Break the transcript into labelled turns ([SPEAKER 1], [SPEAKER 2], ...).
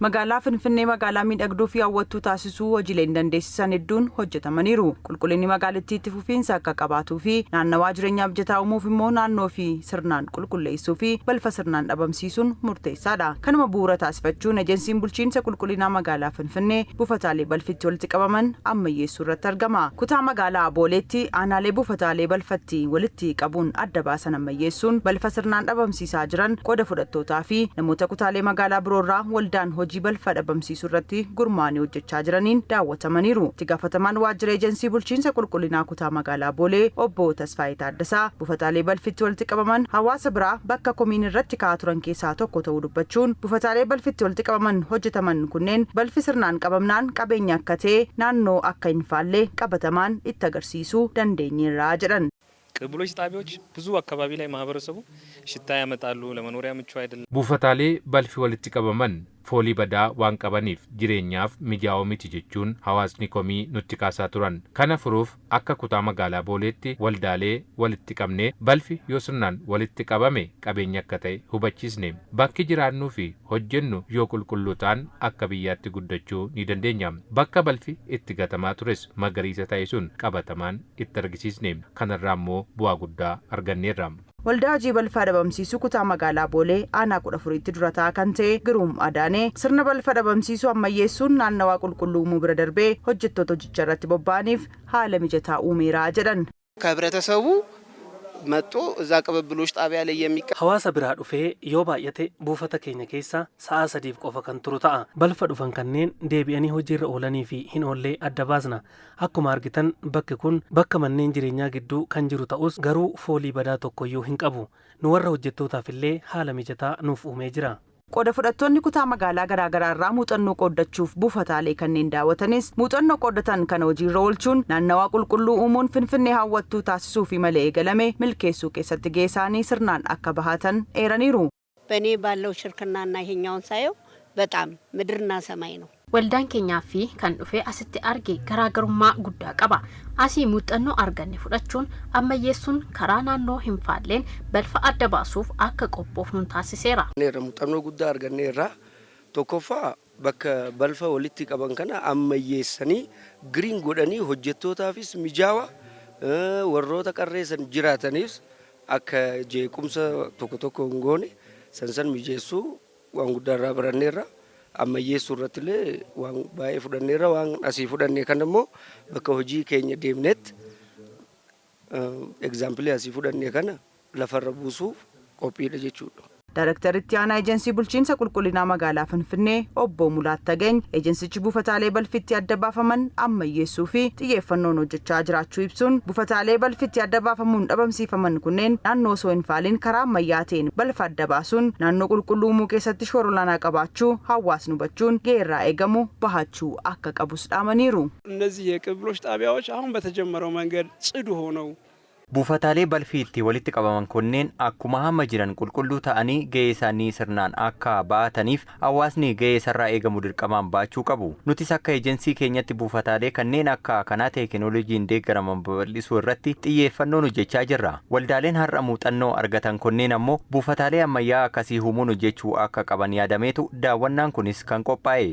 [SPEAKER 1] Magaalaa Finfinnee magaalaa miidhagduu fi hawwattuu taasisuu hojiileen dandeessisan hedduun hojjetamaniiru. Qulqullinni magaalittii itti fufiinsa akka qabaatuu fi naannawaa jireenyaa mijataa uumuuf immoo naannoo fi sirnaan qulqulleessuu fi balfa sirnaan dhabamsiisuun murteessaadha. Kanuma bu'uura taasifachuun Ejensiin Bulchiinsa Qulqullinaa Magaalaa Finfinnee buufataalee balfi itti walitti qabaman ammayyeessuu irratti argama. Kutaa magaalaa Booleetti aanaalee buufataalee balfatti walitti qabuun adda baasan ammayyeessuun balfa sirnaan dhabamsiisaa jiran qooda fudhattootaa fi namoota kutaalee magaalaa biroorraa waldaan hojii balfa dhabamsiisuu irratti gurmaa'anii hojjechaa jiraniin daawwatamaniiru. Itti gaafatamaan waajjira Ejensii Bulchiinsa Qulqullinaa Kutaa Magaalaa Boolee Obbo Tasfaayee Taaddasaa buufataalee balfi itti walitti qabaman hawaasa biraa bakka komiin irratti ka'aa turan keessaa tokko ta'uu dubbachuun, buufataalee balfi itti walitti qabaman hojjetaman kunneen balfi sirnaan qabamnaan qabeenya akka ta'e naannoo akka hin faalle qabatamaan itti agarsiisuu dandeenyeerra jedhan.
[SPEAKER 2] ቅብብሎሽ ጣቢያዎች ብዙ አካባቢ ላይ ማህበረሰቡ ሽታ ያመጣሉ፣ ለመኖሪያ ምቹ አይደለም።
[SPEAKER 3] Buufataalee balfi walitti qabaman foolii badaa waan qabaniif jireenyaaf mijaa'oo miti jechuun hawaasni komii nutti kaasaa turan. Kana furuuf akka kutaa magaalaa Booleetti waldaalee walitti qabnee balfi yoo sirnaan walitti qabame qabeenya akka ta'e hubachiisne. Bakki jiraannuu fi hojjennu yoo qulqulluu ta'an akka biyyaatti guddachuu ni dandeenya. Bakka balfi itti gatamaa tures magariisa ta'e sun qabatamaan itti argisiisne. Kanarraa immoo bu'aa guddaa arganneerra.
[SPEAKER 1] Waldaa hojii balfaa dhabamsiisuu kutaa magaalaa Boolee aanaa 14tti durataa kan ta'e Giruum Adaanee sirna balfa dhabamsiisuu ammayyeessuun naannawaa qulqulluu uumuu bira darbee hojjettoota hojicha irratti bobba'aniif haala mijataa uumeera jedhan.
[SPEAKER 4] ከህብረተሰቡ መጥቶ እዛ ቅብብሎሽ ጣቢያ ላይ የሚቀ
[SPEAKER 5] Hawaasa biraa dhufee yoo baay'ate buufata keenya keessa sa'a 3f qofa kan turu ta'a. Balfa dhufan kanneen deebi'anii hojiirra oolanii fi hin oollee adda baasna. Akkuma argitan bakki kun bakka manneen jireenyaa gidduu kan jiru ta'us, garuu foolii badaa tokkoyyuu hin qabu. Nu warra hojjettootaaf illee haala mijataa nuuf uumee jira.
[SPEAKER 1] Qooda fudhattoonni kutaa magaalaa garaagaraa irraa muuxannoo qooddachuuf buufataalee kanneen daawwatanis muuxannoo qooddatan kana hojiirra oolchuun naannawaa qulqulluu uumuun Finfinnee hawwattuu taasisuu fi malee eegalame milkeessuu keessatti gahee isaanii sirnaan akka bahatan eeraniiru.
[SPEAKER 6] በእኔ ባለው ሽርክናና ይሄኛውን ሳየው በጣም ምድርና ሰማይ ነው።
[SPEAKER 7] Waldaan keenyaa fi kan dhufe asitti arge garaagarummaa guddaa qaba. Asii muuxannoo arganne fudhachuun ammayyeessuun karaa naannoo hin faalleen balfa adda baasuuf akka qophoofnu taasiseera.
[SPEAKER 8] Muuxannoo guddaa arganneerra. Tokkoffaa, bakka balfa walitti qaban kana ammayyeessanii green godhanii hojjettootaafis mijaawa, warroota qarreessan jiraataniif akka jeequmsa tokko tokko hin goone sansan mijeessuu waan guddaa irraa baranneerra. Ammayyeessuu irratti illee waan baay'ee fudhanneerra. Waan asii fudhanne kan immoo bakka hojii keenya deemnetti example asii fudhanne kana lafarra buusuuf qophiidha jechuudha.
[SPEAKER 1] Daayrektaritti aanaa Ejensii Bulchiinsa Qulqullinaa Magaalaa Finfinnee Obbo Mulaat Tagany ejensichi buufataalee balfitti adda baafaman ammayyeessuu fi xiyyeeffannoon hojjechaa jiraachuu ibsuun, buufataalee balfitti adda baafamuun dhabamsiifaman kunneen naannoo osoo hin faalin karaa ammayyaa ta'een balfa adda baasuun naannoo qulqulluu uumuu keessatti shoora olaanaa qabaachuu hawaasni hubachuun gahee irraa eegamu bahachuu akka qabus dhaamaniiru.
[SPEAKER 9] እነዚህ የቅብብሎሽ ጣቢያዎች አሁን በተጀመረው መንገድ ጽዱ ሆነው
[SPEAKER 10] Buufataalee balfi itti walitti qabaman kunneen akkuma hamma jiran qulqulluu ta'anii gahee isaanii sirnaan akka ba'ataniif hawaasni gahee isarraa eegamu dirqamaan baachuu qabu. Nutis akka ejensii keenyatti buufataalee kanneen akka kanaa teekinooloojiin deeggaraman babal'isuu irratti xiyyeeffannoon hojjechaa jirra. Waldaaleen har'a muuxannoo argatan kunneen ammoo buufataalee ammayyaa akkasii uumuun hojjechuu akka qaban yaadameetu daawwannaan kunis kan qophaa'e.